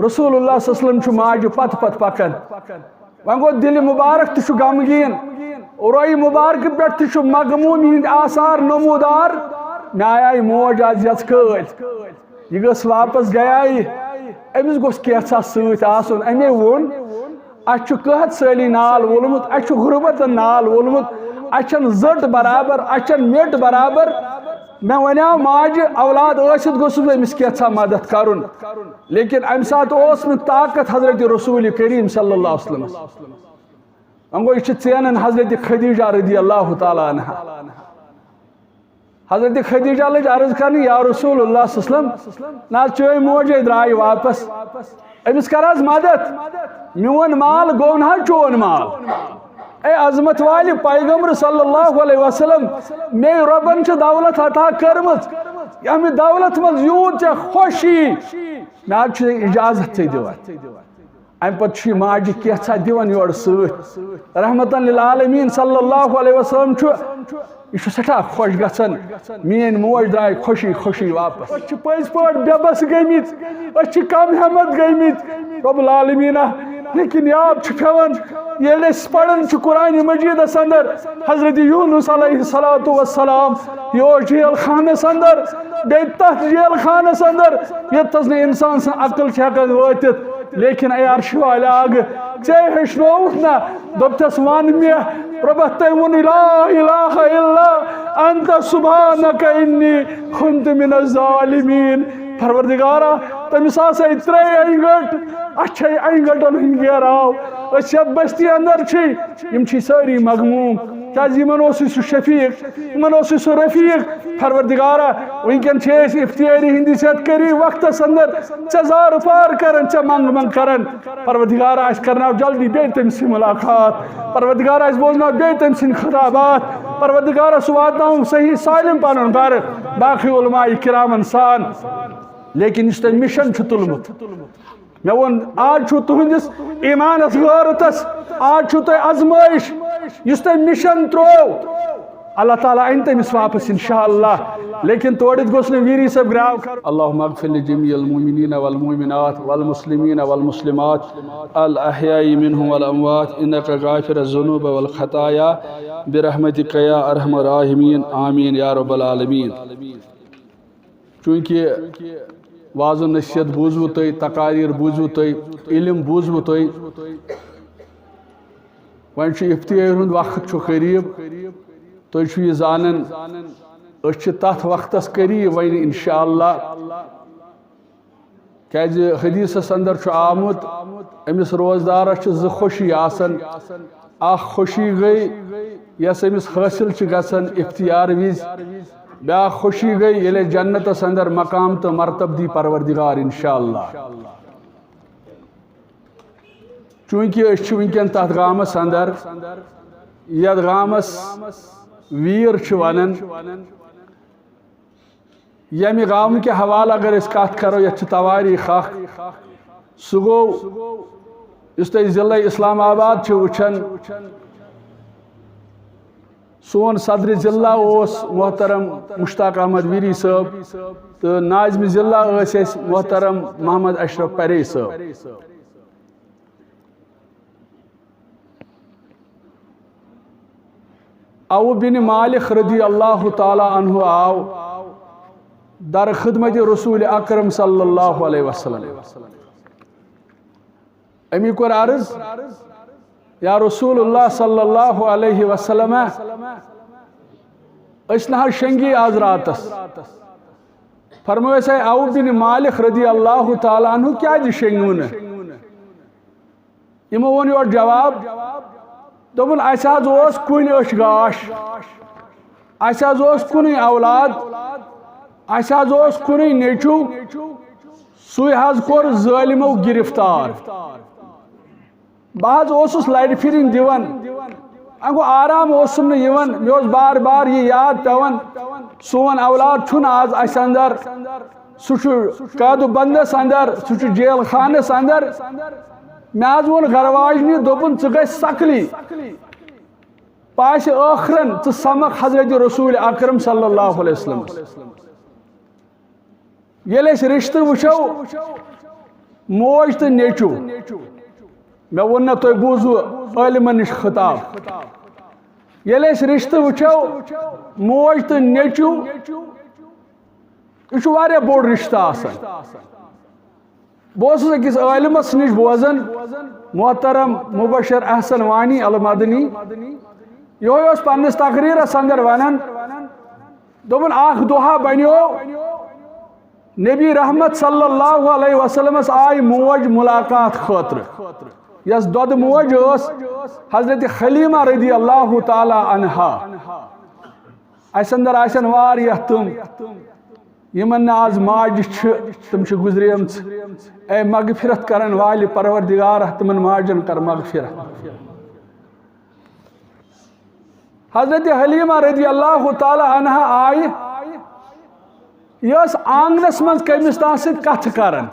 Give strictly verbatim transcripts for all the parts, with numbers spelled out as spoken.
رسول اللہ صلی اللہ علیہ وسلم چھُ ماجہِ پتہٕ پتہٕ پکان۔ وۄنۍ گوٚو، دِلہِ مبارک تہِ چھُ غمگیٖن، رویہِ مبارکہٕ پٮ۪ٹھ تہِ چھُ مغموٗمی ہٕنٛدۍ آثار نموٗدار۔ مےٚ آیہِ موج آز یَژھ کٲلۍ، یہِ گٔژھ واپس گٔیے، أمِس گوٚژھ کینٛژھا سۭتۍ آسُن۔ أمے ووٚن، اَسہِ چھُ قحط سٲلی نال وولمُت، اَسہِ چھُ غُربتن نال وولمُت، اَسہِ چھَنہٕ زٔٹ برابر، اَسہِ چھَنہٕ میٚٹ برابر۔ مےٚ وَنیٛاو ماجہِ، اولاد ٲسِتھ گوٚژھُس بہٕ أمِس کینٛژھا مدد کرُن، لیکن اَمہِ ساتہٕ اوس نہٕ طاقت حضرت رسول کریم صلی اللہ علیہ وسلمس۔ وۄنۍ گوٚو، یہِ چھِ ژینان حضرت خدیجہ رضی اللہ تعالیٰ عنہا۔ حضرت خدیجہ لٔج عرض کرنہِ، یا رسول اللہ صلی اللہ علیہ وسلم، نہ حظ، چٲنۍ موجے درٛاے واپس، أمِس کر حظ مدد، میون مال گوٚو نہ حظ چون مال۔ اے عظمت والہِ پیغمبر صلی اللہ علیہ وسلم، مے رۄبن چھِ دولت عطا کٔرمٕژ، ییٚمہِ دولت منٛز یوٗت ژےٚ خۄش یی، مےٚ حظ چھُ اجازت ژےٚ دِوان۔ امہِ پتہٕ چھُ یہِ ماجہِ کینٛژھا دِوان یورٕ سۭتۍ۔ رحمتاً للعالمین صلی اللہ علیہ وسلم چھُ، یہِ چھُ سٮ۪ٹھاہ خۄش گژھان، میٲنۍ موج درٛاے خوشی خوشی واپس۔ أسۍ چھِ پٔزۍ پٲٹھۍ بے بس گٔمٕتۍ، أسۍ چھِ کم ہٮ۪مت گٔمٕتۍ۔ رب العالمیٖنہ، لیکن یاد چھُ پٮ۪وان، ییٚلہِ أسۍ پران چھِ قرآن مجیدس اندر، حضرت یونس علیہ الصلوۃ والسلام، یہِ اوس جیل خانس اندر، بیٚیہِ تتھ جیل خانس اندر، ییٚتہِ تس نہٕ انسان سٕنٛز عقل چھِ ہٮ۪کان وٲتِتھ۔ لیکن اے عرشہِ والہِ آگہٕ، ژےٚ ہیٚچھنووُتھ نا؟ دوٚپتس، وَن مےٚ، رۄبہ، تٔمۍ ووٚن، لا الہ الا انت سبحانک انی کنت من الظالمین۔ پروردگارا، تٔمِس آسے ترٛے انگٹ، اَسہِ چھے انگٹن ہُنٛد گیراو، أسۍ یتھ بستی اندر چھِ، یِم چھِ سٲری مغموم، کیازِ یِمن اوسُے سُہ شفیق، یِمن اوسُے سُہ رفیق۔ پروردگارا، وٕنکٮ۪ن چھِ أسۍ افطاری ہٕنٛدِس یتھ قریب وقتس اندر ژےٚ زارٕ پار کران، ژےٚ منٛگ منٛگ کران۔ پروردگارا، اَسہِ کرناو جلدی بیٚیہِ تٔمۍ سٕنٛز ملاقات۔ پروردگارا، اَسہِ بوزناو بیٚیہِ تٔمۍ سٕنٛدۍ خطابات۔ پروردگارا، سُہ واتناوُن صحیح سالم پنُن گرٕ، باقٕے علماء کرامن سان۔ لیکن یُس تۄہہِ مشن چھُ تُلمُت، مےٚ ووٚن، آز چھُو تُہٕنٛدِس ایٖمانس غٲرتس، آز چھُو تۄہہِ آزمٲیش۔ یُس تۄہہِ مشن ترٛوو، اللہ تعالیٰ انہِ تٔمِس واپس انشاءاللہ، لیکن تورٕ یِتھ گوٚژھ نہٕ ویری صٲب گراو کرُن۔ اللہم اغفر لجمیع المؤمنین والمؤمنات والمسلمین والمسلمات الاحیاء منهم والاموات انک غافر الذنوب والخطایا برحمتک یا ارحم الراحمین، آمین یا رب العالمین۔ چونکہ وعظ و نصیحت بوٗزوٕ تۄہہِ، تقاریر بوٗزوٕ تۄہہِ، علم بوٗزوٕ تۄہہِ، وۄنۍ چھُ افطاری ہُنٛد وقت چھُ قریب۔ تُہۍ چھِو یہِ زانان، أسۍ چھِ تتھ وقتس قریب وۄنۍ انشاءاللہ۔ کیازِ حدیثس اندر چھُ آمُت، أمِس روزدارس چھِ زٕ خوشی آسان۔ اکھ خوشی گٔے یۄس أمِس حٲصِل چھِ گژھان افطار وِزِ، بیاکھ خوشی گٔے ییٚلہِ اَسہِ جنتس اندر مقام تہٕ مرتبہٕ دی پروردگار انشاءاللہ۔ چونکہ أسۍ چھِ وٕنکٮ۪ن تتھ گامس اندر، یتھ گامس ویر چھِ ونان، ییٚمہِ گامہٕ کہِ حوالہٕ اگر أسۍ کتھ کرو، یتھ چھِ توٲریٖخ اکھ۔ سُہ گوٚو، یُس تُہۍ ضلع اسلام آباد چھِو وٕچھان، سون صدر ضلع اوس محترم مشتاق احمد ویری صٲب، تہٕ ناظم ضلع ٲسۍ اَسہِ محترم محمد اشرف پرے صٲب۔ عوف بن مالک رضی اللہ تعالیٰ عنہ آو در خدمت رسول اکرم صلی اللہ علیہ وسلم۔ أمی کوٚر عرض، یا رسول اللہ صلی اللہ علیہ وسلم، أسۍ نہ حظ شنگی آز راتس۔ فرمٲیس، اے عوف بن مالک رضی اللہ تعالیٰ عنہ، کیازِ شنگِو نہٕ؟ یِمو ووٚن یورٕ جواب، دوٚپُن، اَسہِ حظ اوس کُنہِ أچھ گاش، اَسہِ حظ اوس کُنُے اولاد، اَسہِ حظ اوس کُنُے نیٚچوٗ، سُے حظ کوٚر ظٲلمو گِرفتار۔ بہٕ حظ اوسُس لَرِ پھِرِنۍ دِوان، وۄنۍ گوٚو آرام اوسُم نہٕ یِوان، مےٚ اوس بار بار یہِ یاد پٮ۪وان، سون اولاد چھُنہٕ آز اَسہِ اندر، سُہ چھُ قید و بندس اندر، سُہ چھُ جیل خانس اندر۔ مےٚ حظ ووٚن گرٕ واجنہِ، دوٚپُن، ژٕ گژھ سکلی۔ پاسہِ ٲخرن ژٕ سمکھ حضرت رسول اکرم صلی اللہ علیہ وسلم۔ ییٚلہِ أسۍ رشتہٕ وٕچھو، موج تہٕ نیٚچو۔ مےٚ ووٚن نہ تۄہہِ، بوٗزوٕ عٲلمن نِش خطاب۔ ییٚلہِ أسۍ رِشتہٕ وٕچھو، موج تہٕ نیٚچو، یہِ چھُ واریاہ بوٚڑ رِشتہٕ آسان۔ بہٕ اوسُس أکِس عٲلمس نِش بوزان، محترم مبشر احسن وانی المدنی، یِہوٚے اوس پننِس تقریرس اندر ونان، دوٚپُن، اکھ دۄہا بنیو، نبی رحمت صلی اللہ علیہ وسلمس آیہِ موج ملاقات خٲطرٕ، یۄس دۄدٕ موج ٲس، حضرت حلیمہ رضی اللہ تعالیٰ عنہا۔ اسہِ اندر آسن واریاہ تِم، یِمن نہٕ آز ماجہِ چھِ، تِم چھِ گُزریمژٕ۔ اے مغفرت کرن والہِ پروردگارا، تِمن ماجن کر مغفرت۔ حضرت حلیمہ رضی اللہ تعالیٰ عنہا آیہِ، یہِ ٲس آنگنس منٛز کٔمِس تام سۭتۍ کتھٕ کران۔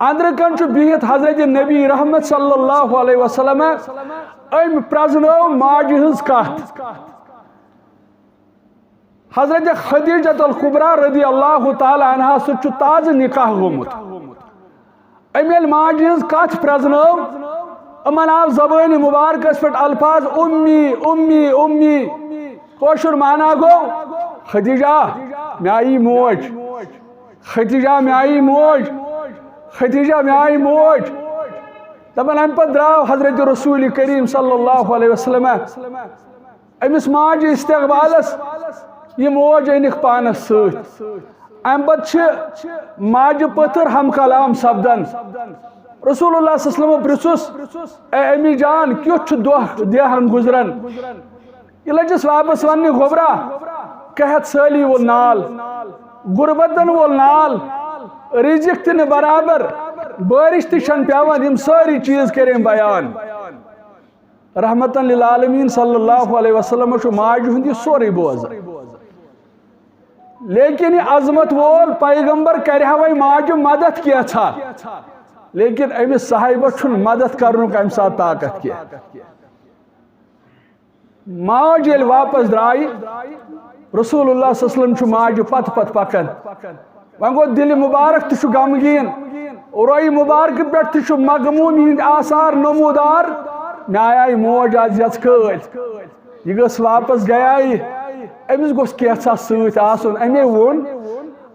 اندرٕ کن چھُ بِہِتھ حضرت نبی رحمت صلی اللہ علیہ وسلم، أمۍ پرزنٲو ماجہِ ہٕنٛز کتھ۔ حضرت خدیجہ الکبریٰ رضی اللہ تعالیٰ عنہا سۭتۍ چھُ تازٕ نکاح گوٚمُت۔ أمۍ ییٚلہِ ماجہِ ہٕنٛز کتھ پرزنٲو، یِمن آو زبٲنہِ مبارکس پٮ۪ٹھ الفاظ امی، امی، امی۔ کٲشُر معنی گوٚو، خدیجہ، مےٚ آیی موج۔ خدیجہ، مےٚ آیی موج۔ خدیجہ، مےٚ آیی موج۔ دپان، امہِ پتہٕ درٛاو حضرت رسول کریم صلی اللہ علیہ وسلم أمِس ماجہِ استقبالس، یہِ موج أنِکھ پانس سۭتۍ۔ امہِ پتہٕ چھِ ماجہِ پٔتھر ہم کلام سپدان۔ رسول اللہ صلی اللہ علیہ وسلمو پرژھُس، اے امی جان، کیُتھ چھُ دۄہ دیہن گُزران؟ یہِ لٔجِس واپس وننہِ، گوٚبرا، قحط سٲلی وول نال، غربتن وول نال، رزق تہِ نہٕ برابر، بارش تہِ چھنہٕ پٮ۪وان، یِم سٲری چیٖز کٔرۍ أمۍ بیان۔ رحمتن للعالمین صلی اللہ علیہ وسلم چھُ ماجہِ ہُنٛد یہِ سورُے بوزان۔ لیکن یہِ عظمت وول پیغمبر کرِ ہا وۄنۍ ماجہِ مدد کینٛژھا، لیکن أمِس صاحبس چھُنہٕ مدد کرنُک امہِ ساتہٕ طاقت کینٛہہ۔ ماج ییٚلہِ واپس درٛایہِ، رسول اللہ صلی اللہ علیہ وسلم چھُ ماجہِ پتہٕ پتہٕ پکان۔ وۄنۍ گوٚو، دِلہِ مبارک تہِ چھُ غمگیٖن، رویہِ مبارکہٕ پٮ۪ٹھ تہِ چھُ مغموٗمی ہٕنٛدۍ آثار نموٗدار۔ مےٚ آیہِ موج آز یَژٕ کٲلۍ، یہِ گٔژھ واپس گٔیایہِ، أمِس گوٚژھ کینٛژھا سۭتۍ آسُن۔ أمے ووٚن،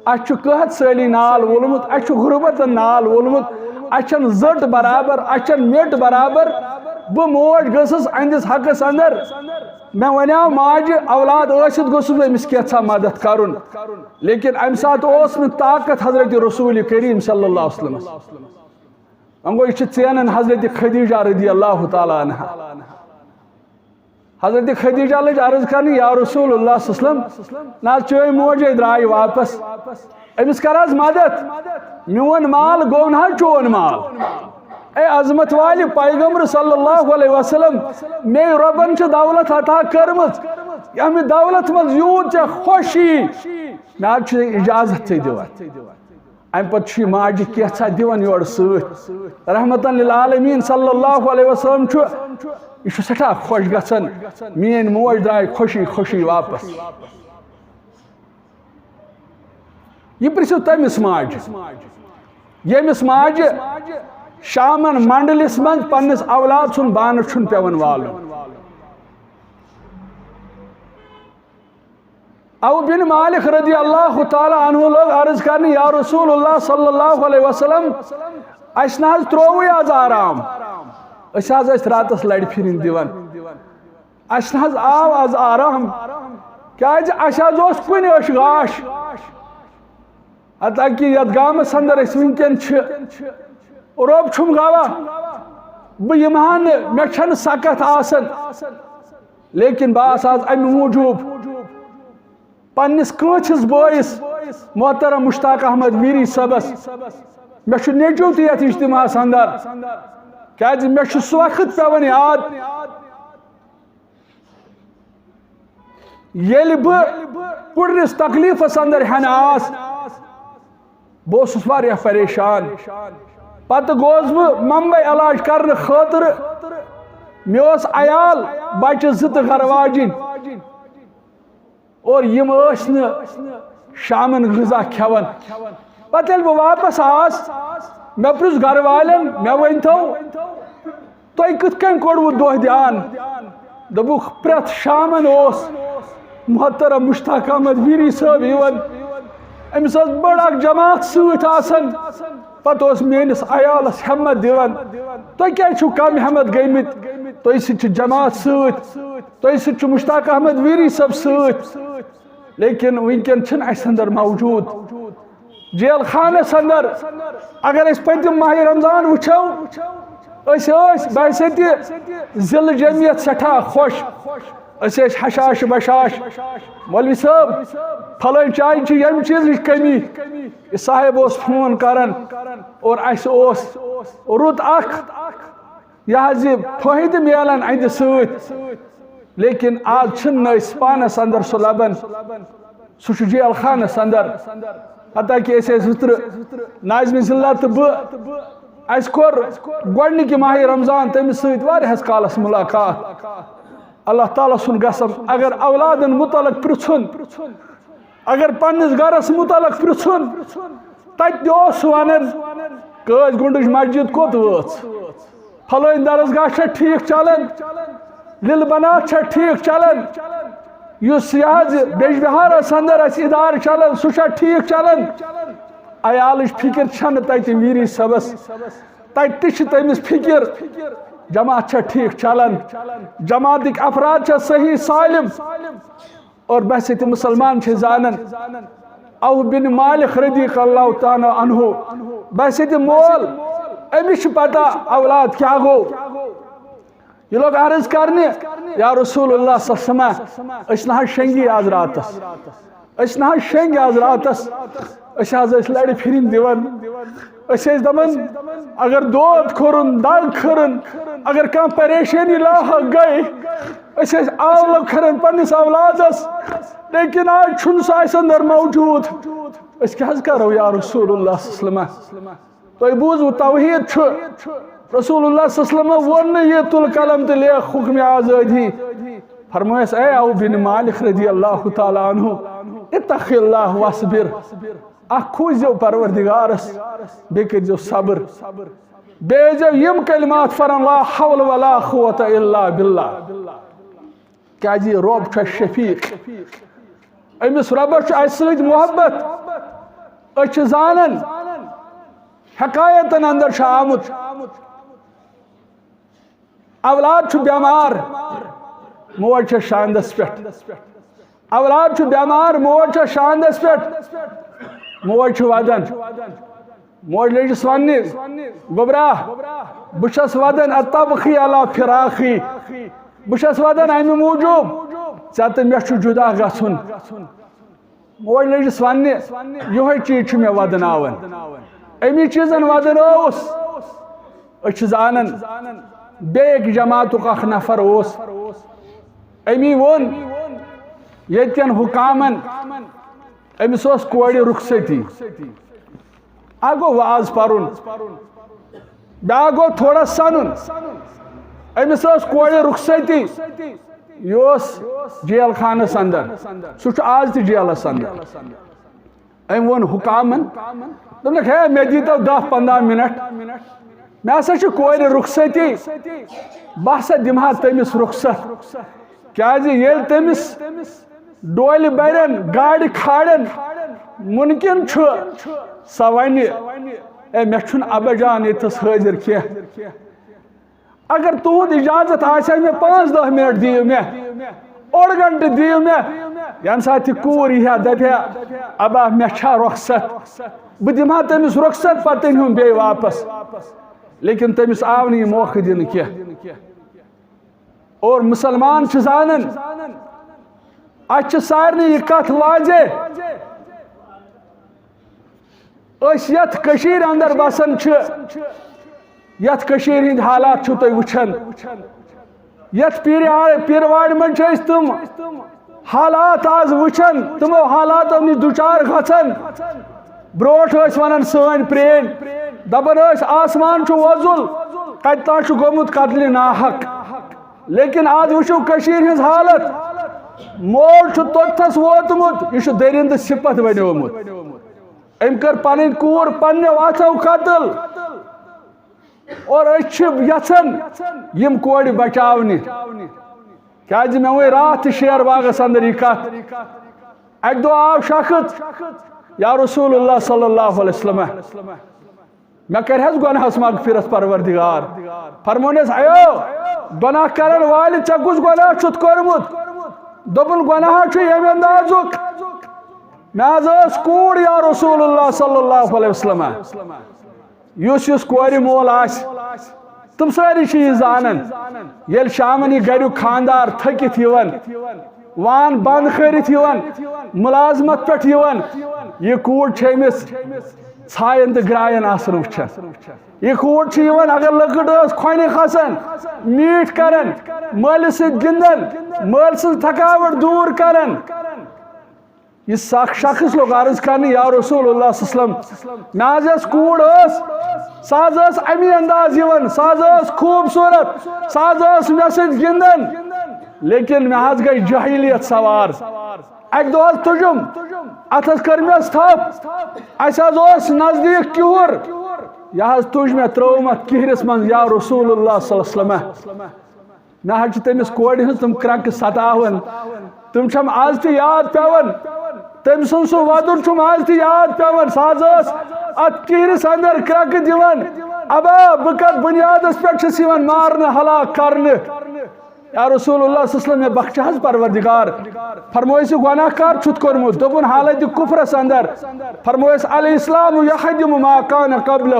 اَسہِ چھُ قحط سٲلی نال وولمُت، اَسہِ چھُ غربتن نال وولمُت، اَسہِ چھَنہٕ زٔٹ برابر، اَسہِ چھَنہٕ میٚٹ برابر۔ بہٕ موج گٔژھٕس أہنٛدِس حقس اندر۔ مےٚ ونیاو ماجہِ، اولاد ٲسِتھ گوٚژھُس بہٕ أمِس کینٛژھا مدد کرُن، لیکن امہِ ساتہٕ اوس نہٕ طاقت حضرت رسول کریم صلی اللہ علیہ وسلمس۔ وۄنۍ گوٚو، یہِ چھِ ژینان حضرت خدیجہ رضی اللہ تعالیٰ عنہا۔ حضرت خدیجہ لٔج عرض کرنہِ، یا رسول اللہ صلی اللہ علیہ وسلم، نہ حظ چٲنۍ موجے درٛاے واپس، أمِس کر حظ مدد، میون مال گوٚو نہ حظ چون مال۔ اے عظمت والہِ پیغمبر صلی اللہ علیہ وسلم، مے رۄبن چھِ دولت عطا کٔرمٕژ، ییٚمہِ دولت منٛز یوٗت ژےٚ خۄش یی، مےٚ حظ چھُ اجازت ژےٚ دِوان۔ امہِ پتہٕ چھُ یہِ ماجہِ کینٛژھا دِوان یورٕ سۭتۍ۔ رحمتن للعالمین صلی اللہ علیہ وسلم چھُ، یہِ چھُ سٮ۪ٹھاہ خۄش گژھان، میٲنۍ موج درٛاے خوشی خوشی واپس۔ یہِ پرژھِو تٔمِس ماجہِ، ییٚمِس ماجہِ شامن منڈلِس منٛز پننِس اولاد سُنٛد بانہٕ چھُنہٕ پٮ۪وان والُن۔ عوف بن مالک رضی اللہ تعالیٰ عنہ لوگ عرض کرنہِ، یا رسول اللہ صلی اللہ علیہ وسلم، اسہِ نہ حظ ترووُے از آرام، أسۍ حظ ٲسۍ راتس لڑِ پھِرِنۍ دِوان، اسہِ نہ حظ آو از آرام، کیازِ اسہِ حظ اوس کُنہِ أچھ گاش۔ حتیٰ کہ یتھ گامس اندر أسۍ وٕنکیٚن چھِ، رۄب چھُم گواہ، بہٕ یِمہٕ ہا نہٕ، مےٚ چھنہٕ سکتھ آسان، لیکن بہٕ آسہٕ از امہِ موٗجوٗب پننِس کٲنٛسِس بٲیِس، محترم مشتاق احمد میری صٲبس، مےٚ چھُ نیٚچو تہِ یتھ اجتماعس اندر، کیازِ مےٚ چھُ سُہ وقت پٮ۪وان یاد، ییٚلہِ بہٕ کُڑرِس تکلیفس اندر ہٮ۪نہٕ آس، بہٕ اوسُس واریاہ پریشان۔ پتہٕ گوس بہٕ ممبئی علاج کرنہٕ خٲطرٕ۔ مےٚ اوس عیال، بچہِ زٕ تہٕ گرٕ واجِنۍ۔ اور یِم ٲسۍ نہٕ شامن غذا کھٮ۪وان۔ پتہٕ ییٚلہِ بہٕ واپس آس، مےٚ پرُژھ گرٕ والٮ۪ن، مےٚ ؤنۍ تو، تۄہہِ کِتھ کٔنۍ کوٚروٕ دۄہ دیان؟ دوٚپُکھ، پرٛٮ۪تھ شامن اوس محترم مشتاق احمد ویری صٲب یِوان۔ أمِس ٲس بٔڑ اکھ جماعت سۭتۍ آسان۔ پتہٕ اوس میٲنِس عیالس ہٮ۪مت دِوان۔ تُہۍ کیازِ چھِو کم ہٮ۪مت گٔمٕتۍ؟ تُہۍ سۭتۍ چھِ جماعت سۭتۍ، تُہۍ سۭتۍ چھُ مشتاق احمد ویری صٲب سۭتۍ۔ لیکن وٕنکٮ۪ن چھِنہٕ اَسہِ اندر موجود۔ جیل خانس اندر اگر أسۍ پٔتِم ماہِ رمضان وٕچھو، أسۍ ٲسۍ بحیثیت ضلع جمعیت سٮ۪ٹھاہ خۄش۔ أسۍ ٲسۍ ہشاش بشاش، مولوی صٲب، فلٲنۍ جایہِ چھِ ییٚمہِ چیٖزٕچ کٔمی۔ یہِ صاحب اوس فون کران اور اَسہِ اوس رُت اکھ، یہِ حظ یہِ فٲیدٕ میلان اَتہِ سۭتۍ۔ لیکن آز چھِنہٕ أسۍ پانس اندر سُہ لبان، سُہ چھُ جیل خانس اندر۔ حتیٰ کہ أسۍ ٲسۍ زٕ ترٕہ، ناظمِ ضلع تہٕ بہٕ، اَسہِ کوٚر گۄڈٕنِکہِ ماہِ رمضان تٔمِس سۭتۍ واریاہس کالس ملاقات۔ اللہ تعالیٰ سُنٛد قسم، اگر اولادن متعلق پرٛژھُن، اگر پننِس گرس متعلق پرٛژھُن، تتہِ تہِ اوس سُہ ونان، قٲضۍ گُنڈٕچ مسجد کوٚت وٲژ؟ فلٲنۍ درسگاہ چھا ٹھیٖک چلان؟ لِل بنات چھا ٹھیٖک چلان؟ یُس یہِ حظ بیج بہارس اندر اسہِ ادارٕ چلان، سُہ چھا ٹھیٖک چلان؟ عیالٕچ فکر چھنہٕ تتہِ میٖری صٲبس۔ تتہِ تہِ چھِ تٔمِس فکر، جماعت چھا ٹھیٖک چلان؟ جماعتٕکۍ افراد چھا صحیح سالم؟ اور بحیثیت مسلمان چھِ زانان، عوف بن مالک رضی اللہ تعالیٰ عنہ، بحیثیت مول، أمِس چھِ پتہ اولاد کیٛاہ گوٚو۔ یہِ لوگ عرض کرنہِ، یا رسول اللہ صلی اللہ علیہ وسلم، أسۍ نہ حظ شنگی آز راتس، أسۍ نہ حظ شنگی آز راتس، أسۍ حظ ٲسۍ لڑِ پھرِنۍ دِوان۔ أسۍ ٲسۍ دپان، اگر دود کھوٚرُن، دگ کھٔرٕن، اگر کانٛہہ پریشٲنی لاحق گٔے، أسۍ ٲسۍ آولہٕ کھران پننِس اولادس، لیکن آز چھُنہٕ سُہ اسہِ اندر موجود۔ أسۍ کیٛاہ حظ کرو یا رسول اللہ صلی اللہ علیہ وسلم؟ تۄہہِ بوٗزوٕ توحید چھُ، رسول اللہ صلی اللہ علیہ وسلم ووٚن نہٕ یہِ تُل قلم تہٕ لیکھ حکمِ آزٲدی۔ فرمٲیس، اے عوف بن مالک رضی اللہ تعالیٰ عنہ، اتق اللہ واصبر، اکھ کھوٗژزیو پروردگارس، بیٚیہِ کٔرزیو صبر۔ بیٚیہِ ٲسۍزیو یِم کلمات پران، لا حول ولا قوة الا باللہ۔ کیازِ یہِ رۄب چھُ اَسہِ شفیق۔ أمِس رۄبس چھُ اَسہِ سۭتۍ محبت۔ أسۍ چھِ زانان، حکایتن اندر چھُ آمُت، اولاد چھُ بٮ۪مار، موج چھےٚ شاندس پٮ۪ٹھ۔ اولاد چھُ بٮ۪مار، موج چھےٚ شاندس پٮ۪ٹھ۔ موج چھِ ودان۔ موج لٔجِس وننہِ، گوٚبرا، بہٕ چھَس ودان اتبخی علی فراقی۔ بہٕ چھَس ودان امہِ موٗجوٗب، ژےٚ تہٕ مےٚ چھُ جُدا گژھُن۔ موج لٔجِس وننہِ، یِہوٚے چیٖز چھُ مےٚ ودناوان۔ اَمی چیٖزن ودنٲوُس۔ أسۍ چھِ زانان، بیٚیہِ أکِس جماعتُک اکھ نفر اوس۔ أمی ووٚن ییٚتہِ کٮ۪ن حُکامن، أمِس اوس کورِ رُخصتی۔ اکھ گوٚو واز پرُن، بیٛاکھ گوٚو تھوڑا سنُن۔ أمِس ٲس کورِ رُخصتی، یہِ اوس جیل خانس اندر، سُہ چھُ آز تہِ جیلس اندر۔ أمۍ ووٚن حُکامن، دوٚپنکھ، ہے، مےٚ دیٖتو دَہ پنٛداہ منٹ، مےٚ ہسا چھِ کورِ رُخصتی، بہٕ ہسا دِمہٕ ہا تٔمِس رُخصت۔ کیازِ ییٚلہِ تٔمِس ڈولہِ برن، گاڑِ کھالن، مُمکِن چھُ سۄ ونہِ، اے، مےٚ چھُنہٕ ابا جان ییٚتھس حٲضِر کینٛہہ۔ اگر تُہُنٛد اجازت آسہِ ہا، مےٚ پانٛژھ دَہ منٹ دِیِو مےٚ، اوٚڑ گنٹہٕ دِیِو مےٚ، ییٚمہِ ساتہٕ یہِ کوٗر یی ہا، دپہِ ہا، ابا، مےٚ چھا رۄخصت؟ بہٕ دِمہٕ ہا تٔمِس رۄخصت، پتہٕ أنۍ ہُن بیٚیہِ واپس۔ لیکن تٔمِس آو نہٕ یہِ موقعہٕ دِنہٕ کینٛہہ۔ اور مسلمان چھِ زانان، اَسہِ چھِ سارنٕے یہِ کتھ واضح، أسۍ یتھ کٔشیٖرِ اندر بسان چھِ، یتھ کٔشیٖرِ ہٕنٛدۍ حالات چھِو تُہۍ وٕچھان، یتھ پیٖرِ، پیٖروارِ منٛز چھِ أسۍ تِم حالات آز وٕچھان، تِمو حالاتو نِش دُچار گژھان۔ برونٛٹھ ٲسۍ ونان سٲنۍ پرٛٲنۍ، دپان ٲسۍ، آسمان چھُ وۄزُل، کتہِ تام چھُ گوٚمُت قتلِ ناحق۔ لیکن آز وٕچھِو کٔشیٖرِ ہٕنٛز حالت، مول چھُ توٚتتھس ووتمُت، یہِ چھُ دٔرِنٛدٕ صفت بنیومُت۔ أمۍ کٔر پنٕنۍ کوٗر پننیو اتھو قتل۔ اور أسۍ چھِ یژھان یِم کورِ بچاونہِ۔ کیازِ مےٚ ووٚن راتھ تہِ شیر باغس اندر یہِ کتھ۔ اکہِ دۄہ آو شخص، یا رسول اللہ صلی اللہ علیہ وسلم، مےٚ کرِ حظ گۄناہس مغفرت پروردگار؟ فرمونس، ایو، گۄناہ کرن والہِ، ژےٚ کُس گۄناہ چھُتھ کوٚرمُت؟ دوٚپُن، گۄناہ چھُ ییٚمہِ اندازُک، مےٚ حظ ٲس کوٗر یا رسول اللہ صلی اللہ علیہ وسلم، یُس یُس کورِ مول آسہِ، تِم سٲری چھِ یہِ زانان۔ ییٚلہِ شامن یہِ گریُک خاندار تھٔکِتھ یِوان، وان بند کٔرِتھ یِوان، ملازمت پٮ۪ٹھ یِوان، یہِ کوٗر چھِ أمِس ژھاین تہٕ گراین آسان وٕچھان۔ یہِ کوٗر چھِ یِوان، اگر لۄکٕٹ ٲس، کھۄنہِ کھسان، میٖٹھۍ کران، مٲلِس سۭتۍ گِنٛدان، مٲلۍ سٕنٛز تھکاوٹ دوٗر کران۔ یہِ سخ شخص لوٚگ عرض کرنہِ، یا رسول اللہ صلی اللہ علیہ وسلم، مےٚ حظ یۄس کوٗر ٲس، سۄ حظ ٲس امی انداز یِوان، سۄ حظ ٲس خوٗبصوٗرت، سۄ حظ ٲس مےٚ سۭتۍ گِنٛدان، لیکن مےٚ حظ گٔے جٲہلیت سوار۔ اکہِ دۄہ حظ تُجُم، اتھس کٔر مےٚ تھپھ، اسہِ حظ اوس نزدیٖک کِہُر، یہِ حظ تُج مےٚ، ترٲوٕم اتھ کِہرِس منٛز، یا رسول اللہ صلی اللہ علیہ وسلم۔ نہ حظ چھِ تٔمِس کورِ ہٕنٛز تِم کرٛٮ۪کہٕ ستاوان۔ تِم چھَم از تہِ یاد پٮ۪وان۔ تٔمۍ سُنٛد سُہ وۄدُن چھُم از تہِ یاد پٮ۪وان۔ سۄ حظ ٲس اَتھ کِہرِس اندر کرٛٮ۪کہٕ دِوان۔ ابا، بہٕ کَتھ بُنیادَس پٮ۪ٹھ چھَس یِوان مارنہٕ، ہلاک کرنہٕ؟ یا رسول اللہ صلی اللہ علیہ وسلم، مےٚ بخشہِ حظ پروردگار۔ فرمٲیِو، سُہ گۄناہ کار چھُتھ کوٚرمُت؟ دوٚپُن، حالتِ کُفرَس اندر۔ فرمٲیِس، الاسلام یہدم ما کان قبلہ۔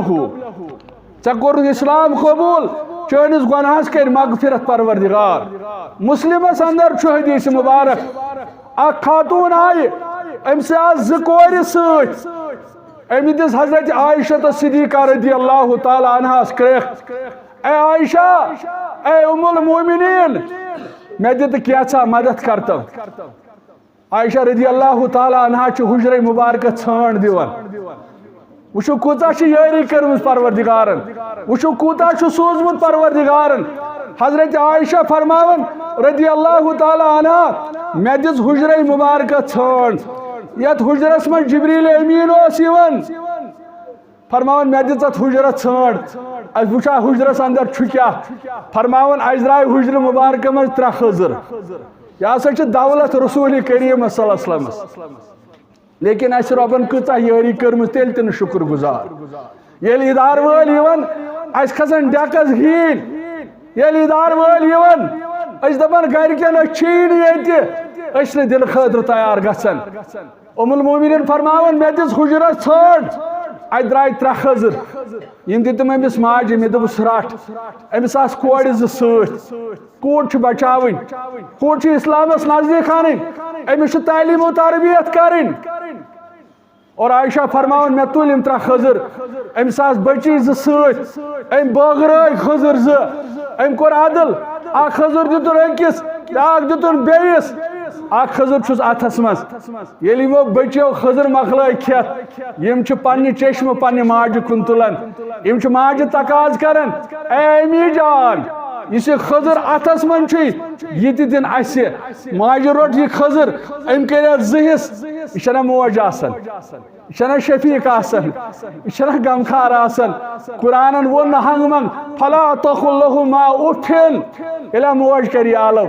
ژےٚ کوٚرُتھ اسلام قبول، چٲنِس گۄناہس کرِ مغفرت پروردگار۔ مسلمس اندر چھُ حدیث مبارک، اکھ خاتون آیہِ، أمۍ سٕے آسہٕ زٕ کورِ سۭتۍ۔ أمۍ دِژ حضرت عائشہ صدیقہ رضی اللہ تعالیٰ عنہَس کرٛیکھ، اے عائشہ، اے ام المومنین، مےٚ دِ تہٕ کینٛژھا مدد کرتو۔ عائشہ رضی اللہ تعالیٰ عنہا چھِ حجرہ مبارکہ ژھانٛڈ دِوان۔ وٕچھِو، کۭژاہ چھِ یٲری کٔرمٕژ پروردگارن، وٕچھِو، کوٗتاہ چھُ سوٗزمُت پروردگارن۔ حضرت عائشہ فرماوان رضی اللہ تعالیٰ عنہا، مےٚ دِژ حجرہ مبارکہ ژھانٛڈ، یتھ حجرس منٛز جبریل امین اوس یِوان۔ فرماوان، مےٚ دِژ اتھ حجرس ژھانٛڈ، اسہِ وٕچھا حجرس اندر چھُ کیٛاہ۔ فرماوان، اسہِ درٛاے حجرٕ مبارکہ منٛز ترٛےٚ خٔزٕر۔ یہِ ہسا چھِ دولت رسول کریم صلی اللہ علیہ وسلمس۔ لیکن اسہِ رۄبن کۭژاہ یٲری کٔرمٕژ، تیٚلہِ تہِ نہٕ شُکر گُزار۔ ییٚلہِ ادارٕ وٲلۍ یِوان، اسہِ کھسان ڈیکس ہیٖرۍ۔ ییٚلہِ ادارٕ وٲلۍ یِوان، أسۍ دپان گرِکٮ۪ن، أسۍ چھِی نہٕ ییٚتہِ، أسۍ چھِنہٕ دِنہٕ خٲطرٕ تیار گژھان۔ ام المومنین فرماوان، مےٚ دِژ حجرس ژھانٛڈ، اتہِ درٛاے ترٛےٚ خٔزٕر۔ یِم دِتِم أمِس ماجہِ، مےٚ دوٚپُس، رٹھ۔ أمِس آسہٕ کورِ زٕ سۭتۍ۔ کوٗر چھِ بچاوٕنۍ، کوٗر چھِ اسلامس نزدیٖک انٕنۍ، أمِس چھِ تعلیٖم و تربیت کرٕنۍ۔ اور عائشہ فرماوان، مےٚ تُلۍ یِم ترٛےٚ خٔزٕر، أمِس آسہٕ بچی زٕ سۭتۍ، أمۍ بٲگرٲے خٔزٕر زٕ، أمۍ کوٚر عدل، اکھ خٔزٕر دیُتُن أکِس، بیٛاکھ دیُتُن بیٚیِس، اکھ خٔزٕر چھُس اتھس منٛز۔ ییٚلہِ یِمو بٔچیو خٔزٕر مۄکلٲے کھٮ۪تھ، یِم چھِ پننہِ چشمہٕ پننہِ ماجہِ کُن تُلان۔ یِم چھِ ماجہِ تقاضہٕ کران، اے امی جان، یُس یہِ خٔزٕر اتھس منٛز چھُے، یہِ تہِ دِن اسہِ۔ ماجہِ روٚٹ یہِ خٔزٕر، أمۍ کٔرۍ اتھ زٕ حصہٕ۔ یہِ چھنہ موج آسان؟ یہِ چھنہ شفیق آسان؟ یہِ چھنہ غمخار آسان؟ قرآنن ووٚن نہٕ ہنٛگ منٛگ، فلا تقل لہما اف۔ ییٚلہِ موج کرِ آلو،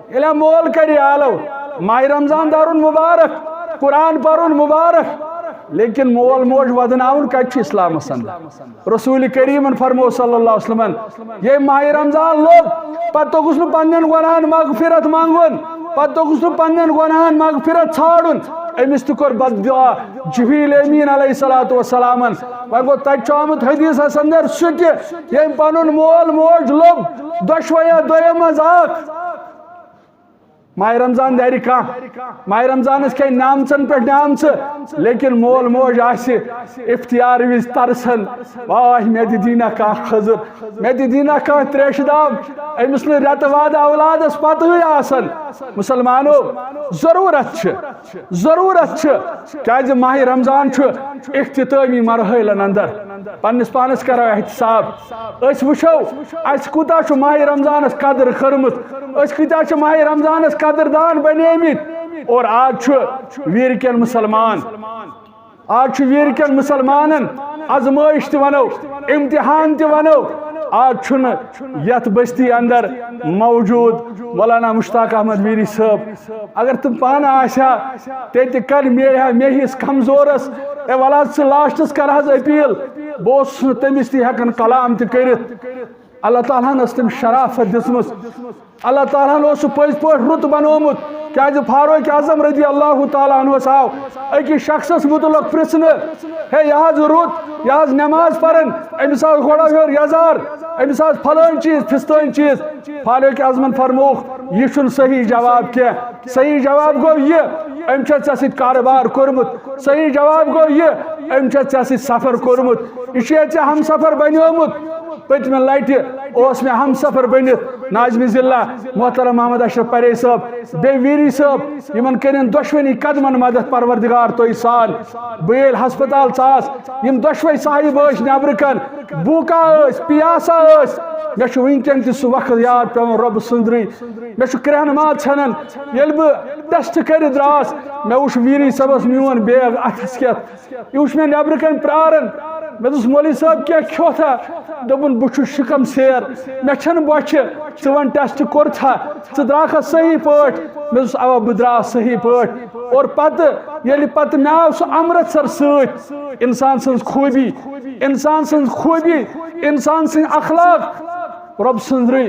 ییٚلہِ مول کرِ آلو، ماہِ رمضان درُن مبارک، قرآن پرُن مبارک، لیکن مول موج ودناوُن کتہِ چھُ اسلامس اندر؟ رسول کریمن فرمو صلی اللہ علیہ وسلمن، ییٚمۍ ماہِ رمضان لوٚب، پتہٕ توٚگُس نہٕ پننٮ۪ن گۄناہن مغفرت منٛگُن، پتہٕ توٚگُس نہٕ پننٮ۪ن گۄناہن مغفرت ژھانٛڈُن، أمِس تہِ کوٚر بددعا۔ جبریل امین علیہ الصلوۃ والسلامن۔ وۄنۍ گوٚو، تتہِ چھُ آمُت حدیثس اندر سُہ تہِ، ییٚمۍ پنُن مول موج لوٚب، دۄشویا دۄیو منٛز اکھ۔ ماہِ رمضان دَرِ کانٛہہ، ماہِ رمضانس کھیٚیہِ نعمژن پٮ۪ٹھ نعمژٕ، لیکن مول موج آسہِ افطار وِزِ ترسان، واے مےٚ دِدی نہ کانٛہہ خٔزٕر، مےٚ دِدی نہ کانٛہہ تریشہِ دام، أمِس نہٕ رٮ۪تہٕ وادٕ اولادس پتہٕے آسان۔ مسلمانو، ضروٗرت چھِ، ضروٗرت چھِ، کیازِ ماہِ رمضان چھُ اختتٲمی مرحلن اندر۔ پننِس پانس کرو احتساب۔ أسۍ وٕچھو، اسہِ کوٗتاہ چھُ ماہِ رمضانس قدر کٔرمٕژ، أسۍ کۭتیاہ چھِ ماہِ رمضانس قدردان بنیمٕتۍ۔ اور آز چھُ ویرکٮ۪ن مسلمان، آز چھُ ویرکٮ۪ن مسلمانن آزمٲیش تہِ ونو، امتحان تہِ ونو، آز چھُنہٕ یتھ بستی اندر موجود مولانا مشتاق احمد ویری صٲب۔ اگر تِم پانہٕ آسہِ ہا، تیٚلہِ تہِ کر میلہِ ہا مےٚ ہِس کمزورس، اے ولہٕ حظ ژٕ لاسٹس کر حظ اپیل۔ بہٕ اوسُس نہٕ تٔمِس تہِ ہٮ۪کان کلام تہِ کٔرِتھ۔ اللہ تعالیٰ ہن ٲس تٔمِس شرافت دِژمٕژ۔ اللہ تعالیٰ ہن اوس سُہ پٔزۍ پٲٹھۍ رُت بنومُت، کیازِ فاروق اعظم رضی اللہ تعالیٰ عنہس آو أکِس شخصس متعلق پرژھنہٕ، ہے، یہِ حظ رُت، یہِ حظ نماز پران، أمِس حظ گۄڈٕ ہیوٚر یزار، أمِس حظ فلٲنۍ چیٖز، فستٲنۍ چیٖز۔ فاروق اعظمن فرمووُکھ، یہِ چھُنہٕ صحیح جواب کینٛہہ۔ صحیح جواب گوٚو یہِ، أمۍ چھا ژےٚ سۭتۍ کارٕبار کوٚرمُت؟ صحیح جواب گوٚو یہِ، أمۍ چھا ژےٚ سۭتۍ سفر کوٚرمُت؟ یہِ چھُ ژےٚ ہمسفر بنیومُت؟ پٔتمہِ لٹہِ اوس مےٚ ہمسفر بٔنِتھ ناظمِ ضلع محترم محمد اشرف پرے صٲب، بیٚیہِ ویری صٲب، یِمن کٔرِن دۄشوٕنی قدمن مدد پروردگار تُہۍ سان۔ بہٕ ییٚلہِ ہسپتال ژاس، یِم دۄشوے صاحب ٲسۍ نٮ۪برٕ کن، بوٗکا ٲسۍ، پیاسا ٲسۍ۔ مےٚ چھُ وٕنکٮ۪ن تہِ سُہ وقت یاد پٮ۪وان رۄبہٕ سٕنٛدرٕے۔ مےٚ چھُ کرٛٮ۪ہن ماز ژھٮ۪نان۔ ییٚلہِ بہٕ ٹیسٹ کٔرِتھ درٛاس، مےٚ وُچھ ویری صٲبس میون بیگ اتھس کٮ۪تھ۔ یہِ وُچھ مےٚ نٮ۪برٕ کنہِ پراران۔ مےٚ دوٚپُس، "مولوی صٲب، کیٛاہ کھیوٚتھا؟" دوٚپُن، "بہٕ چھُس شِکم سیر، مےٚ چھَنہٕ بۄچھِ، ژٕ وَن ٹیسٹ کوٚرتھا، ژٕ درٛاکھا صحیح پٲٹھۍ؟" مےٚ دوٚپُس، "اَوا، بہٕ درٛاس صحیح پٲٹھۍ۔" اور پتہٕ ییٚلہِ پتہٕ مےٚ آو سُہ امرتسر سۭتۍ، انسان سٕنٛز خوٗبی، انسان سٕنٛز خوٗبی، انسان سٕنٛدۍ اخلاق، رۄب سٕنٛزرٕے۔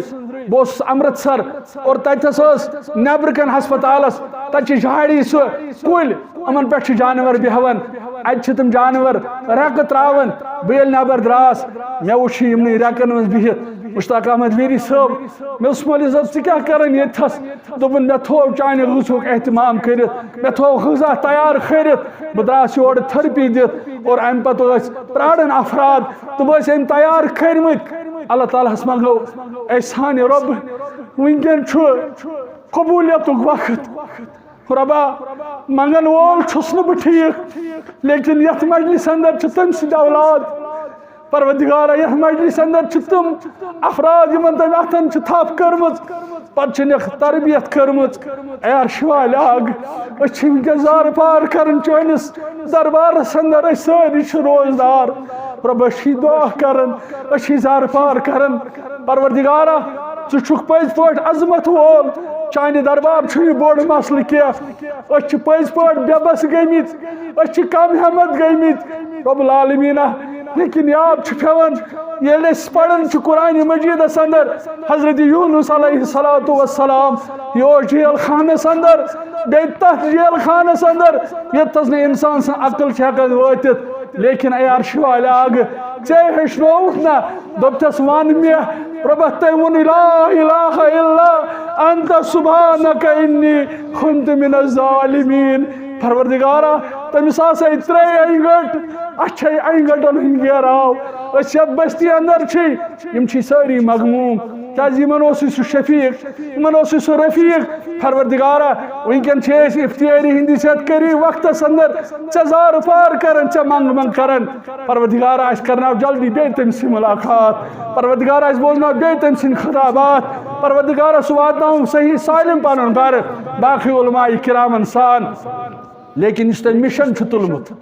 بہٕ اوسُس امرتسر اور تتہِ ہسا ٲس نٮ۪برٕ کنہِ ہسپتالس، تتہِ چھِ جھاڑی سُہ کُلۍ، یِمن پٮ۪ٹھ چھِ جانور بیہوان، اتہِ چھِ تِم جانور ریٚکہٕ تراوان۔ بہٕ ییٚلہِ نٮ۪بر درٛاس، مےٚ وُچھ یِمنٕے ریٚکن منٛز بِہِتھ مشتاق احمد ویری صٲب۔ مےٚ دوٚپُس، "مولوی صٲب، ژٕ کیٛاہ کران ییٚتہِ تھس؟" دوٚپُن، "مےٚ تھوو چانہِ غذہُک اہتمام کٔرِتھ، مےٚ تھوو غذا تیار کٔرِتھ، بہٕ درٛاس یورٕ تھرپی دِتھ اور امہِ پتہٕ ٲسۍ پراران افراد، تِم ٲسۍ أمۍ تیار کٔرمٕتۍ۔" اللہ تعالیٰ ہس منٛگو، اے سانہِ رۄب، وٕنکٮ۪ن چھُ قبولیتُک وقت۔ رۄبا، منگن وول چھُس نہٕ بہٕ ٹھیٖک، لیکن یتھ مجلس اندر چھِ تٔمۍ سٕنٛدۍ اولاد۔ پروردگارا، یتھ مجلس اندر چھِ تِم افراد، یِمن تٔمۍ اتھن چھِ تھپھ کٔرمٕژ، پتہٕ چھِ نِکھ تربیت کٔرمٕژ۔ اے عرشہِ والہِ آگ، أسۍ چھِ وٕنکیٚس زارٕ پار کران چٲنِس دربارس اندر، أسۍ سٲری چھِ روزدار۔ رۄب، أسۍ چھِ دعا کران، أسۍ چھِ زارٕ پار کران۔ پروردگارا، ژٕ چھُکھ پٔزۍ پٲٹھۍ عظمت وول، چانہِ دربار چھُنہٕ یہِ بوٚڑ مسلہٕ کینٛہہ۔ أسۍ چھِ پٔزۍ پٲٹھۍ بے بس گٔمٕتۍ، أسۍ چھِ کم ہمت گٔمٕتۍ۔ رب العالمینا، لیکن یاد چھُ پٮ۪وان، ییٚلہِ أسۍ پران چھِ قرآن مجیدس اندر، حضرت یونس علیہ الصلوۃ والسلام، یہِ اوس جیل خانس اندر، بیٚیہِ تتھ جیل خانس اندر، ییٚتہِ تس نہٕ انسان سٕنٛز عقل چھِ ہٮ۪کان وٲتِتھ۔ لیکن اے عرشہِ والہِ آگہٕ، ژےٚ ہیٚچھنووُتھ نا، دوٚپتس، "وَن مےٚ، رۄبہ، تٔمۍ ووٚن، لا الہ الا انت سبحانک انی کنت من الظالمین۔" پروردگارا، تٔمِس آسے ترٛے انگٹ، اَسہِ چھے انگٹن ہُنٛد گیراو۔ أسۍ یتھ بستی اندر چھِ، یِم چھِ سٲری مغموم، کیازِ یِمن اوسُے سُہ شفیق، یِمن اوسُے سُہ رفیق۔ پروردگارا، وٕنکٮ۪ن چھِ أسۍ افطاری ہٕنٛدِس یتھ قریب وقتس اندر ژےٚ زارٕ پار کران، ژےٚ منٛگ منٛگ کران۔ پروردگارا، اَسہِ کرناو جلدی بیٚیہِ تٔمۍ سٕے ملاقات۔ پروردگارا، اَسہِ بوزناو بیٚیہِ تٔمۍ سٕنٛدۍ خطابات۔ پروردگارا، سُہ واتناوُن صحیح سالم پنُن گرٕ باقٕے علماء کرامن سان۔ لیکن یُس تٔمۍ مِشن چھُ تُلمُت،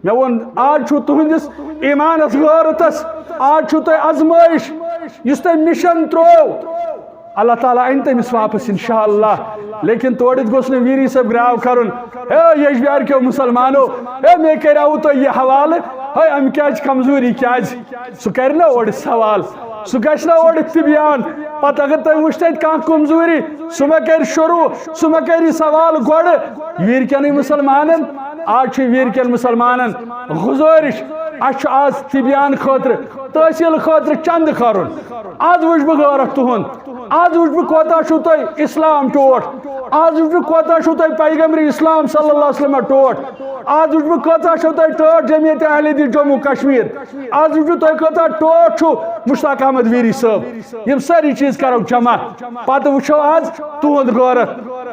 مےٚ ووٚن، آز چھُ تُہٕنٛدِس ایٖمانس غٲرتس، آز چھُ تۄہہِ آزمٲیش۔ یُس تٔمۍ مِشن ترٛوو، اللہ تعالیٰ انہِ تٔمِس واپس انشاءاللہ۔ لیکن تورٕ یِتھ گوٚژھ نہٕ ویری صٲب گراو کرُن، ہے یجبیار کیو مسلمانو، ہے مےٚ کریاوُ تۄہہِ یہِ حوالہٕ، ہے امہِ کیازِ چھِ کمزوری کیازِ؟ سُہ کرِ نہ اورٕ سوال، سُہ گژھِ نہ اورٕ تبیان۔ پتہٕ اگر تۄہہِ وٕچھ تتہِ کانٛہہ کمزوری، سُہ مہ کرِ شروع، سُہ مہ کرِ یہِ سوال گۄڈٕ۔ ویرکٮ۪نٕے مسلمانن، آز چھُ ویرکٮ۪ن مسلمانن گُزٲرِش، اسہِ چھُ آز تبیان خٲطرٕ، تحصیل خٲطرٕ چندٕ کرُن۔ آز وٕچھ بہٕ غٲرت تُہُنٛد، آز وٕچھ بہٕ کوتاہ چھُو تۄہہِ اسلام ٹوٹھ، آز وٕچھ بہٕ کوتاہ چھُو تۄہہِ پیغمبر اسلام صلی اللہ علیہ وسلم ٹوٹھ، آز وٕچھ بہٕ کۭژاہ چھو تۄہہِ ٹٲٹھ جمعیت اہل حدیث جموں کشمیر، آز وٕچھ بہٕ تۄہہِ کۭژاہ ٹٲٹھ چھُو مشتاق احمد ویری صٲب۔ یِم سٲری چیٖز کرو جمع، پتہٕ وٕچھو آز تُہُنٛد غٲرت۔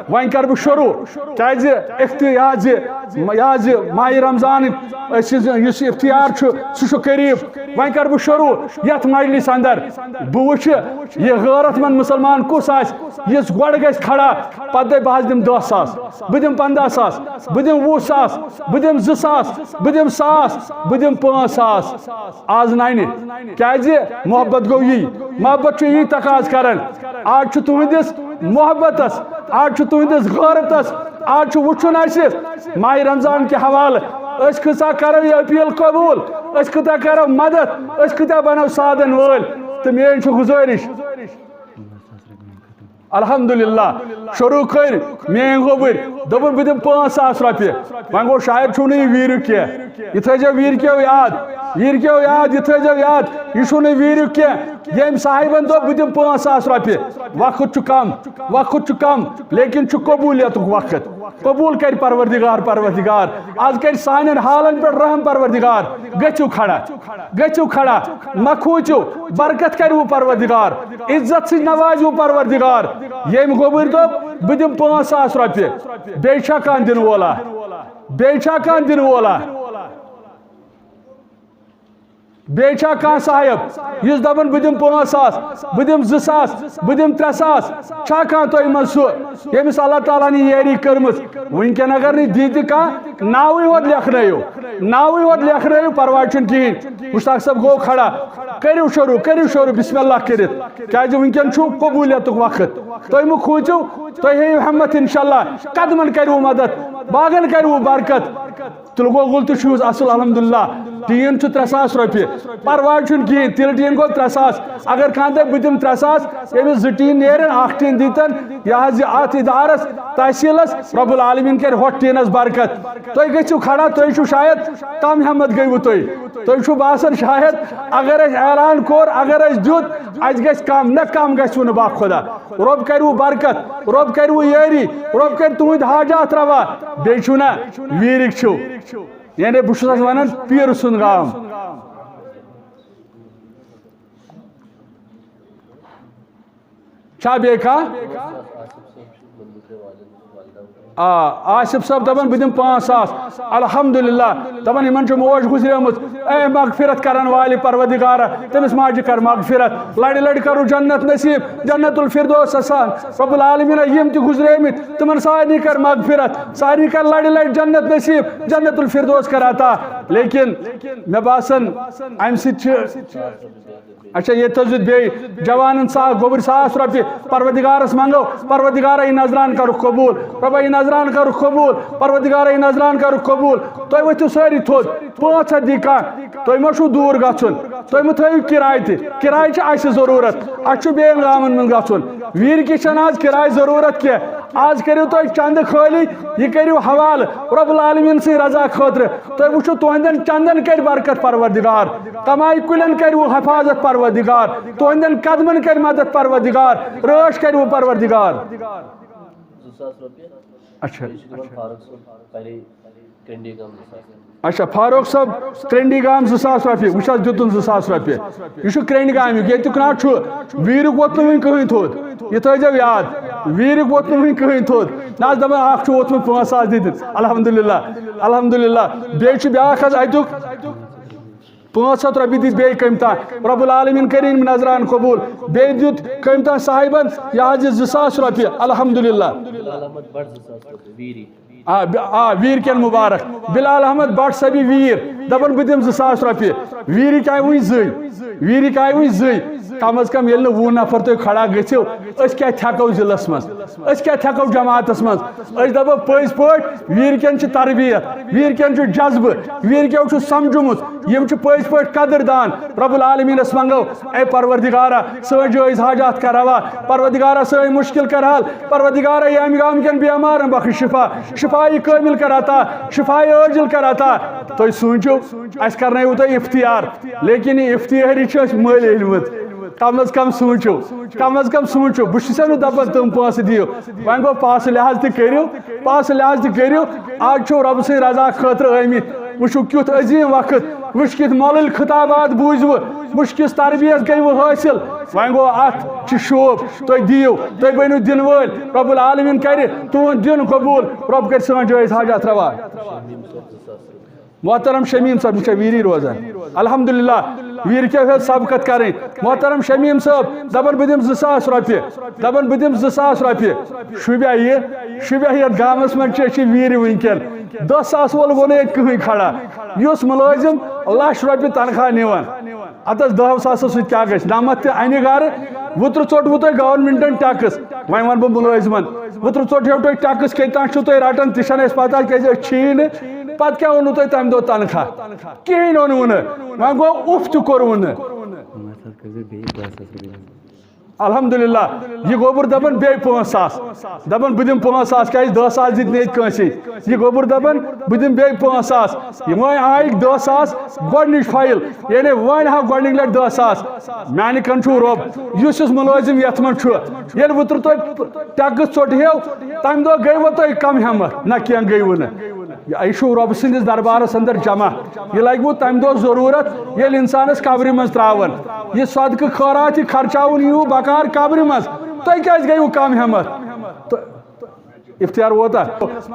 وۄنۍ کرٕ بہٕ شروع، کیازِ اختی-، یہِ حظ یہِ، یہِ حظ یہِ ماہِ رمضان، أسۍ یُس، یُس افطار چھُ، سُہ چھُ قریب۔ وۄنۍ کرٕ بہٕ شروع یتھ مجلس اندر۔ بہٕ وٕچھٕ یہِ غٲرت مند مسلمان کُس آسہِ، یُس گۄڈٕ گژھِ کھڑا، پتہٕ دپہِ، "بہٕ حظ دِمہٕ دَہ ساس، بہٕ دِمہٕ پنٛداہ ساس، بہٕ دِمہٕ وُہ ساس، بہٕ دِمہٕ زٕ ساس، بہٕ دِمہٕ ساس، بہٕ دِمہٕ پانٛژھ ساس۔" آز ننہِ، کیازِ محبت گوٚو یی، محبت چھُ یی تقاض کران۔ آز چھُ تُہنٛدِس محبتس، آز چھُ تُہنٛدِس غٲرتس، آز چھُ وٕچھُن اَسہِ ماہِ رمضان کہِ حوالہٕ أسۍ کۭژاہ کرو یہِ اپیل قبوٗل، أسۍ کۭژاہ کرو مدد، أسۍ کۭتیٛاہ بنو سادن وٲلۍ۔ تہٕ میٲنۍ چھِ گُزٲرِش، الحمدللہ، شروع کٔرۍ میٲنۍ گوٚبٕرۍ، دوٚپُن، "بہٕ دِمہٕ پانٛژھ ساس رۄپیہِ۔" وۄنۍ گوٚو، شاید چھُو نہٕ یہِ ویٖرِو کینٛہہ۔ یہِ تھٲیزیو ویٖرکیو یاد، ویٖرکیو یاد، یہِ تھٲیزیو یاد۔ یہِ چھُو نہٕ ویٖرِو کینٛہہ۔ ییٚمۍ صاحبن دوٚپ، "بہٕ دِمہٕ پانٛژھ ساس رۄپیہِ۔" وقت چھُ کم، وقت چھُ کم، لیکن چھُ قبوٗلیتُک وقت۔ قبوٗل کرِ پروردگار، پروردگار۔ آز کرِ سانٮ۪ن حالن پٮ۪ٹھ رحم پروردگار۔ گٔژھِو کھڑا۔ گٔژھِو کھڑا، مہ کھوٗژِو، برکت کَرِوٕ پروردگار، عزت سۭتۍ نوازِوٕ پروردگار۔ ییٚمۍ گوٚبٕرۍ دوٚپ، "بہٕ دِمہٕ پانٛژھ ساس رۄپیہِ"، بیٚیہِ چھا کانٛہہ دِنہٕ وولا؟ بیٚیہِ چھا کانٛہہ دِنہٕ وولا؟ بیٚیہِ چھا کانٛہہ صاحب، یُس دَپان، "بہٕ دِمہٕ پانٛژھ ساس، بہٕ دِمہٕ زٕ ساس، بہٕ دِمہٕ ترٛےٚ ساس"؟ چھا کانٛہہ تۄہہِ منٛز سُہ، ییٚمِس اللہ تعالیٰ ہن یہِ یٲری کٔرمٕژ؟ وٕنکٮ۪ن اگر نہٕ دی تہِ کانٛہہ، ناوٕے ہوت لیکھنٲیِو، ناوٕے ہوت لیکھنٲیِو، پرواے چھُنہٕ کِہیٖنۍ۔ مشتاق صٲب گوٚو کھڑا، کٔرِو شروع، کٔرِو شروع بسم اللہ کٔرِتھ، کیٛازِ وٕنکٮ۪ن چھُ قبوٗلیتُک وقت۔ تُہۍ مہٕ کھوٗژِو، تُہۍ ہیٚیِو ہمت انشاءاللہ، قدمن کٔرِو مدد، باغن کٔرِو برکت۔ تِلہٕ گۄگُل تہِ چھُس اصل الحمدللہ، ٹیٖن چھُ ترٛےٚ ساس رۄپیہِ، پرواے چھُنہٕ کِہیٖنۍ، تِلہٕ ٹیٖن گوٚو ترٛےٚ ساس۔ اگر کانٛہہ دَپہِ، "بہٕ دِمہٕ ترٛےٚ ساس"، ییٚمِس زٕ ٹیٖن نیرن، اکھ ٹیٖن دیٖتن، یہِ حظ یہِ اتھ ادارس، تحصیلس، رب العالمین کرِ ہۄتھ ٹیٖنس برکت۔ تُہۍ گٔژھِو کھڑا، تُہۍ چھِو شاید کم ہمت گٔیوٕ تُہۍ۔ تُہۍ چھِو باسان شاید اگر اَسہِ اعلان کوٚر، اگر اَسہِ دیُت، اَسہِ گژھِ کم، نہ کم گژھِوٕ نہٕ باخۄدا۔ رۄب کَرِوٕ برکت، رۄب کَرِوٕ یٲری، رۄب کَرِ تُہٕنٛدۍ حاجات روا۔ بیٚیہِ چھُو نہ ویٖرِک چھِو، یعنی بہٕ چھُس حظ وَنان پیٖرٕ سُنٛد گام۔ چھا بیٚیہِ کانٛہہ؟ آ، آصف صٲب دَپان، "بہٕ دِمہٕ پانٛژھ ساس۔" الحمدللہ، دَپان، یِمَن چھُ موج گُزریمٕژ۔ اے مغفرت کرن والہِ پروردگارا، تٔمِس ماجہِ کر مغفرت۔ لَڑِ لَڑِ کرو جنت نصیٖب، جنت الفردوس سان۔ رب العالمین، یِم تہِ گُزریمٕتۍ، تِمَن سارنٕے کر مغفرت، سارنٕے کر لَڑِ لَڑِ جنت نصیٖب، جنت الفردوس کر عطا۔ لیکن مےٚ باسان، اَمہِ سۭتۍ چھِ اچھا، ییٚتہِ تھٲوزِ بیٚیہِ جوانن سا-، گوٚبٕرۍ ساس رۄپیہِ۔ پروردگارس منٛگو، پروردگارا، یہِ نذران کرُکھ قبوٗل۔ رۄبا، یہِ نذران کرُکھ قبوٗل۔ پروردگارا، یہِ نذران کرُکھ قبوٗل۔ تُہۍ ؤتھِو سٲری تھوٚد، پانٛژھ ہتھ دی کانٛہہ۔ تُہۍ ما چھُو دوٗر گژھُن؟ تُہۍ مہٕ تھٲیِو کِراے تہِ۔ کِراے چھِ اَسہِ ضروٗرت۔ اَسہِ چھُ بیٚین گامن منٛز گژھُن۔ ویٖرِ کِس چھَنہٕ آز کِراے ضروٗرت کینٛہہ۔ آز کٔرِو تُہۍ چندٕ خٲلی، یہِ کٔرِو حوالہٕ رب العالمین سٕنٛدِ رضا خٲطرٕ۔ تُہۍ وٕچھِو، تُہنٛدٮ۪ن چندن کرِ برکت پروردگار، کمایہِ کُلٮ۪ن کرِوٕ حفاظت پروردگار، تُہنٛدٮ۪ن قدمن کرِ مدد پروردگار، رٲچھ کرِوٕ پروردگار۔ زٕ ساس رۄپیہِ۔ اچھا۔ بیٚیہِ چھُ دِوان فاروق صٲب پرے کرنڈی گام زٕ ساس رۄپیہِ۔ اچھا، فاروق صٲب، کرنڈی گام زٕ ساس رۄپیہِ، وٕچھ حظ، دیُتُن زٕ ساس رۄپیہِ۔ یہِ چھُ کرنڈی گامیُک، ییٚتیُک ناو چھُ، ویٖرُک ووت نہٕ وٕنہِ کٕہٕنۍ تھوٚد، یہِ تھٲیزیو یاد، ویٖرُک ووت نہٕ وٕنہِ کٕہٕنۍ تھوٚد۔ نہ حظ، دَپان اکھ چھُ ووتمُت پانٛژھ ساس دِتِن، الحمدللہ، الحمدللہ۔ بیٚیہِ چھُ بیٛاکھ حظ اَتیُک، پانٛژھ ہتھ رۄپیہِ دِتۍ بیٚیہِ کٔمۍ تام۔ رب العالمین کٔرِن یِم نذران قبوٗل۔ بیٚیہِ دیُت کٔمۍ تام صاحبن یہِ حظ یہِ زٕ ساس رۄپیہِ، الحمدللہ۔ بِلال احمد بٹ زٕ ساس رۄپیہِ، ویٖری۔ آ، بِ-، آ، ویٖرۍ کٮ۪ن مُبارک۔ بِلال احمد بٹ صٲبی ویٖر، دَپان، "بہٕ دِمہٕ زٕ ساس رۄپیہِ۔" ویٖرِکۍ آیہِ وٕنہِ زٕے، ویٖرِکۍ آیہِ وٕنہِ زٕے۔ کم از کم ییٚلہِ نہٕ وُہ نفر تُہۍ کھڑا گٔژھِو، أسۍ کیٛاہ تھٮ۪کو ضلعس منٛز؟ أسۍ کیٛاہ تھٮ۪کو جماعتس منٛز؟ أسۍ دَپو پٔزۍ پٲٹھۍ، ویٖرۍ کٮ۪ن چھِ تربیت، ویٖرۍ کٮ۪ن چھُ جذبہٕ، ویٖرۍ کٮ۪و چھُ سمجھمُت، یِم چھِ پٔزۍ پٲٹھۍ قدر دان۔ رب العالمینس منٛگو، اے پروردگارا، سٲنۍ جٲیز حاجات کر روا، پروردگارا، سٲنۍ مشکل کر حل، پروردگارا، ییٚمہِ گامہٕ کٮ۪ن بیمارن بخش شفا، شفا کامل کر عطا، شفا عاجل کر عطا۔ تُہۍ سوٗنٛچِو، اَسہِ کرنٲیوٕ تۄہہِ افتیار، لیکن یہِ افتیٲری چھِ اَسہِ مٔلۍ أنۍمٕژ۔ کم از کم سوٗنٛچِو، کم از کم سوٗنٛچِو۔ بہٕ چھُسو نہٕ دَپان تِم پونٛسہٕ دِیِو، وۄنۍ گوٚو پونٛسہٕ لحاظ تہِ کٔرِو، پونٛسہٕ لحاظ تہِ کٔرِو۔ آز چھِو رۄبہٕ سٕنٛدِ رضا خٲطرٕ آمٕتۍ، وٕچھِو کیُتھ عظیٖم وقت، وٕچھ کِتھ مۄلٕلۍ خطابات بوٗزوٕ، وٕچھ کِژھ تربیت گٔیوٕ حٲصِل۔ وۄنۍ گوٚو اَتھ چھِ شوب، تُہۍ دِیِو، تُہۍ بٔنِو دِنہٕ وٲلۍ، رب العالمین کرِ تُہُنٛد دیُن قبوٗل، رب کرِ سٲنۍ جٲیز حاجات روا۔ محترم شمیم صٲب، یہِ چھا ویٖری روزان؟ الحمدللہ، ویٖرِ کیٛاہ ہیٚژ سبقت کرٕنۍ۔ محترم شمیم صٲب دپان، بہٕ دِمہٕ زٕ ساس رۄپیہِ، دپان، بہٕ دِمہٕ زٕ ساس رۄپیہِ۔ شوٗبیا یہِ، شوٗبیا یتھ گامس منٛز چھِ، أسۍ چھِ ویٖرِ وٕنکیٚن۔ دہ ساس وول گوٚو نہٕ ییٚتہِ کٕہٕنۍ کھڑا۔ یُس مُلٲزِم لچھ رۄپیہِ تنخواہ نِوان، اتس دہ ساسس سۭتۍ کیٛاہ گژھِ؟ نمتھ تہِ انہِ گرٕ، وُترٕ ژوٚٹوٕ تۄہہِ گورنمنٹن ٹیکس۔ وۄنۍ ونہٕ بہٕ مُلٲزمن، وُترٕ ژوٚٹیو تۄہہِ ٹیکس کتہِ تام چھِو تُہۍ رٹان، تہِ چھنہٕ اسہِ پتہ، کیازِ أسۍ چھِی نہٕ۔ پتہٕ کیٛاہ اوٚنوٕ تۄہہِ تمہِ دۄہ تنخواہ؟ کہیٖنۍ اوٚنوٕ نہٕ۔ وۄنۍ گوٚو اُف تہِ کوٚروٕ نہٕ۔ الحمدللہ، یہِ گوٚبُر دپان بیٚیہِ پانٛژھ ساس، دپان بہٕ دِمہٕ پانٛژھ ساس، کیازِ دہ ساس دِتۍ نہٕ ییٚتہِ کٲنٛسے۔ یہِ گوٚبُر دپان بہٕ دِمہٕ بیٚیہِ پانٛژھ ساس۔ یہِ وۄنۍ آیہِ دہ ساس گۄڈنِچ فایل، یعنی وۄنۍ ہا گۄڈنِچ لٹہِ دہ ساس۔ میانہِ کن چھُو رۄب، یُس یُس مُلٲزِم یتھ منٛز چھُ، ییٚلہِ وُترٕ تۄہہِ ٹیکس ژوٚٹہیو، تمہِ دۄہ گٔیوٕ تۄہہِ کم ہمت؟ نہ، کینٛہہ گٔیوٕ نہٕ۔ یہِ چھُو رۄب سٕنٛدِس دربارس اندر جمع۔ یہِ لگہِ وٕ تمہِ دۄہ ضروٗرت، ییٚلہِ انسانس قبرِ منٛز ترٛاون۔ یہِ صدقہٕ خٲرات، یہِ خرچاوُن یِیوٕ بکار قبرِ منٛز۔ تۄہہِ کیٛازِ گٔیوٕ کم ہمت؟ تہٕ اختیار ووتا؟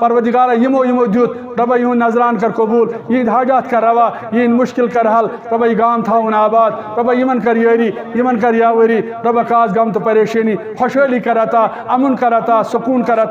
پروردگارا، یِمو یِمو دیُت، رۄبا، یِہُنٛد نذران کر قبوٗل، یِہِنٛدۍ حاجات کر روا، یِہِنٛدۍ مُشکل کر حل۔ رۄبا، یہِ گام تھاوُن آباد۔ رۄبا، یِمن کر یٲری، یِمن کر یاوٲری۔ رۄبا، کاس غم تہٕ پریشٲنی، خۄشحٲلی کر عطا، امُن کر عطا، سکوٗن کر عطا۔